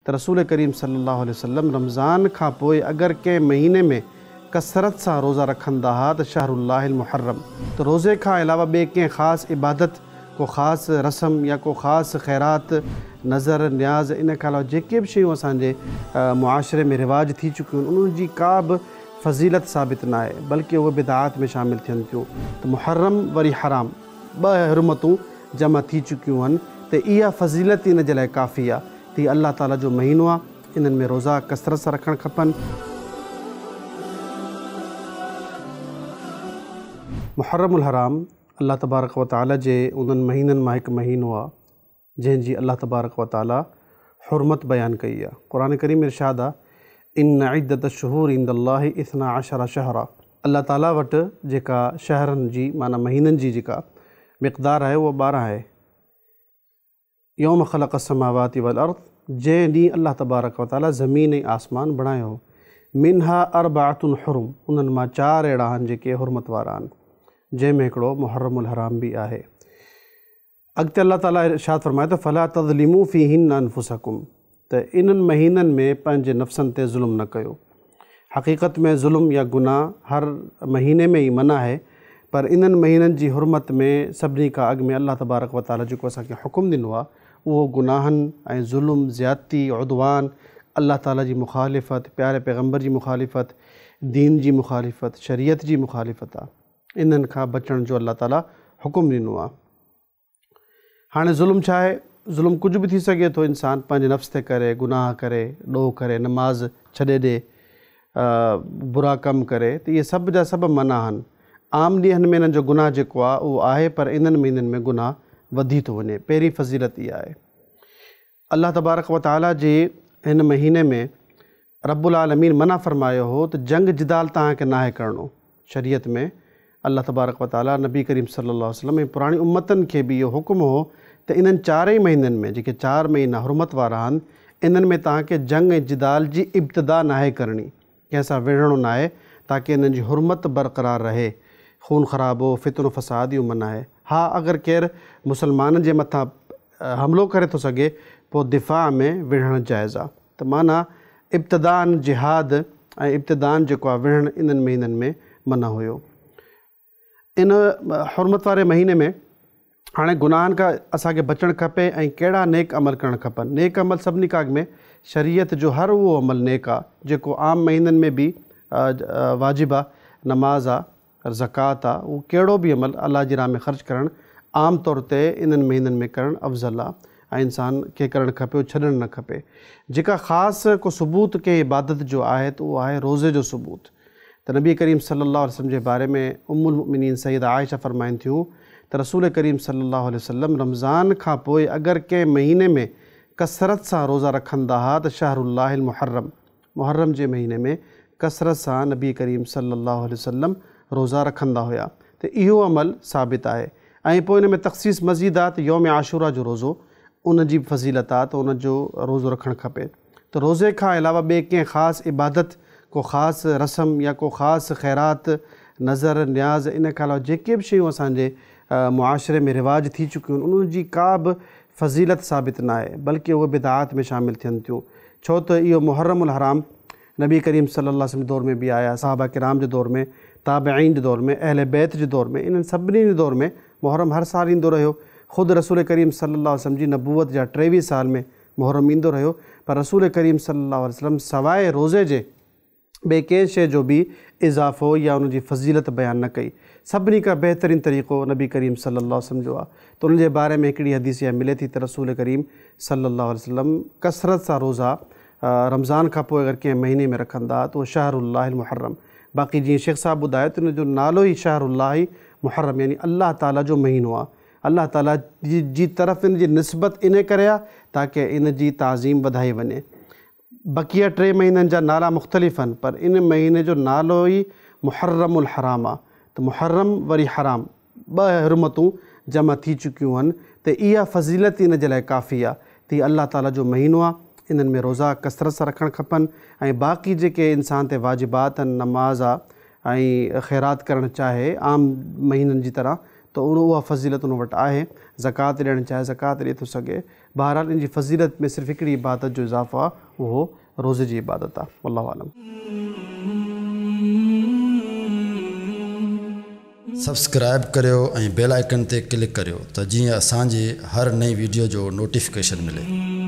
ته رسول ڪريم صلي الله عليه وسلم رمضان کان پوء اگر ڪنهن مهيني ۾ ڪثرت سان روزا رکندا ها ته شهر الله المحرم ته روزي کان علاوه ٻي ڪنهن خاص عبادت ڪو خاص رسم يا ڪو خاص خيرات نذر نياز ان کان علاوه جيڪي به شيون اسان جي معاشري ۾ رواج ٿي چڪيون آهن انهن جي ڪا به فضيلت ثابت ناهي بلڪه اهي بدعات ۾ شامل ٿين ٿيون ته محرم وري حرام ٻه حرمتون جمع ٿي چڪيون آهن ته اها فضيلت ئي ان جي لاء ڪافي آهي ته هي الله تعالي جو مهينو آهي انهن ۾ روزا ڪثرت سان رکڻ کپن. محرم الحرام الله تبارڪ و تعالي جي انهن مهينن مان هڪ مهينو آهي جنهن جي الله تبارڪ و تعالي حرمت بيان ڪئي آهي. قرآن ڪريم ۾ ارشاد آهي، ان عدة الشهور عند الله اثنا عشر شهرا الله تعالي وٽ جيڪا شهرن جي معنيٰ مهينن جي جيڪا مقدار آهي اها 12 آهي. يوم خلق السماوات والارض جنهن ڏينهن الله تبارڪ و تعالي زمين ۽ آسمان بڻايو هو. منها اربعة حرم انهن مان چار اهڙا آهن جيڪي حرمت وارا آهن جنهن ۾ هڪڙو محرم الحرام به آهي. اڳتي الله تعاليٰ ارشاد فرمايو ته فلا تظلموا فيهن انفسڪم ته انهن مهينن ۾ پنهنجي نفسن تي ظلم نه ڪيو. حقيقت ۾ ظلم يا گناهه هر مهيني ۾ ئي منع آهي پر انهن مهينن جي حرمت ۾ سڀني کان اڳ ۾ الله تبارڪ و تعاليٰ جيڪو اسان کي حڪم ڏنو آهي اهو گناهن ۽ ظلم، زيادتي، عدوان، الله تعاليٰ جي مخالفت، پياري پيغمبر جي مخالفت، دين جي مخالفت، شريعت جي مخالفت آهي. انهن کان بچڻ جو الله تعاليٰ حڪم ڏنو آهي. هاڻي ظلم ڇا آهي؟ ظلم ڪجهه به ٿي سگهي ٿو، انسان پنهنجي نفس تي ڪري، گناهه ڪري، ڏوهه ڪري، نماز ڇڏي ڏي، برا ڪم ڪري ته اهي سڀ جا سڀ منع آهن. عام ڏينهن ۾ انهن جو گناهه جيڪو آهي اهو آهي پر انهن مهينن ۾ گناهه وڌي ٿو وڃي. پهرين فضيلت اها آهي. الله تبارڪ و تعاليٰ جي هن مهيني ۾ رب العالمين منع فرمايو هو ته جنگ جدال توهان کي ناهي ڪرڻو. شريعت ۾ الله تبارڪ و تعاليٰ نبي ڪريم صلي الله عليه وسلم ۽ پراڻي امتن کي به اهو حڪم هو ته انهن چارئي مهينن ۾ جيڪي چار مهينا حرمت وارا آهن انهن ۾ توهان کي جنگ ۽ جدال جي ابتدا ناهي ڪرڻي، ڪنهن سان وڙهڻو ناهي تاڪه انهن جي حرمت برقرار رهي، خون خرابو، فتنو فساد اهو منع آهي. ها اگر ڪير مسلمانن جي مٿان حملو ڪري ٿو سگهي پوء دفاع ۾ وڙهڻ جائز آ ته معنيٰ ابتداءً جهاد ۽ ابتداءً جيڪو آ وڙهڻ انهن مهينن ۾ منع هيو. ان حرمت واري مهيني ۾ هاڻي گناهن کان اسان کي بچڻ کپي ۽ ڪهڙا نيڪ عمل ڪرڻ کپن. نيڪ عمل سڀني کان اڳ ۾ شريعت جو هر اهو عمل نيڪ آ جيڪو عام مهينن ۾ به واجب آ، نماز آ، زڪوات آ، اهو ڪهڙو به عمل الله جي راهه ۾ خرچ ڪرڻ عام طور تي انهن مهينن ۾ ڪرڻ افضل آ ۽ انسان کي ڪرڻ کپي اهو ڇڏڻ نه کپي. جيڪا خاص ڪو ثبوت ڪنهن عبادت جو آهي ته اهو آهي روزي جو ثبوت ته نبي ڪريم صلي الله عليه وسلم جي باري ۾ ام المؤمنين سيده عائشه فرمائن ٿيون ته رسول ڪريم صلي الله عليه وسلم رمضان کان پوء اگر ڪنهن مهيني ۾ ڪثرت سان روزا رکندا ها ته شهر الله المحرم محرم جي مهيني ۾ ڪثرت سان نبي ڪريم صلي الله عليه وسلم روزا رکندا هيا ته اهو عمل ثابت آهي ۽ پوء ان ۾ تخصيص مزيد آ ته يوم عاشورا جو روزو ان جي به فضيلت آ ته ان جو روزو رکڻ کپي ته روزي کان علاوه ٻي ڪنهن خاص عبادت ڪو خاص رسم يا ڪو خاص خيرات نذر نياز ان کان علاوه جيڪي به شيون اسان جي معاشري ۾ رواج ٿي چڪيون آهن انهن جي ڪا به فضيلت ثابت ناهي بلڪه اهي بدعات ۾ شامل ٿين ٿيون ڇو ته اهو محرم الحرام نبي ڪريم صلي الله عليه وسلم جي دور ۾ به آيا، صحابه ڪرام جي دور ۾، تابعين جي دور ۾، اهل بيت جي دور ۾، انهن سڀني جي دور ۾ محرم هر سال ايندو رهيو. خود رسول ڪريم صلي الله عليه وسلم جي نبوت جا 23 سال ۾ محرم ايندو رهيو پر رسول ڪريم صلي الله عليه وسلم سواء روزي جي ٻي ڪنهن شيء جو به اضافو يا ان جي فضيلت بيان نه ڪئي. سڀني کان بهترين طريقو نبي ڪريم صلي الله عليه وسلم جو آهي ته ان جي باري ۾ هڪڙي حديث اها ملي ٿي ته رسول ڪريم صلي الله عليه وسلم ڪثرت سان روزا رمضان کان پوء اگر ڪنهن مهيني ۾ رکندا ته اهو شهر الله المحرم باقي جيئن شيخ صاحب ٻڌايو ته ان جو نالو ئي شهر الله محرم يعني الله تعالي جو مهينو آهي الله تعالي جي طرف ان جي نسبت ان ڪري آهي تاڪه ان جي تعظيم وڌائي وڃي. بقيه ٽي مهينن جا نالا مختلف آهن پر ان مهيني جو نالو ئي محرم الحرام آ ته محرم وري حرام ٻه حرمتون جمع ٿي چڪيون آهن ته اها فضيلت ئي ان جي لاء ڪافي آ ته هي الله تعالي جو مهينو آ انهن ۾ روزا ڪثرت سان رکڻ کپن ۽ باقي جيڪي انسان تي واجبات آهن نماز آ ۽ خيرات ڪرڻ چاهي عام مهينن جي طرح ته اها فضيلت ان وٽ آهي زڪوات ڏيڻ چاهي زڪوات ڏئي ٿو سگهي. بهرحال ان جي فضيلت ۾ صرف هڪڙي عبادت جو اضافو آهي اهو روزي جي عبادت آهي. والله اعلم. سبسڪرائب ڪريو ۽ بيل آئيڪن تي ڪلڪ ڪريو ته جيئن اسان جي هر نئين ويڊيو جو نوٽيفڪيشن ملي.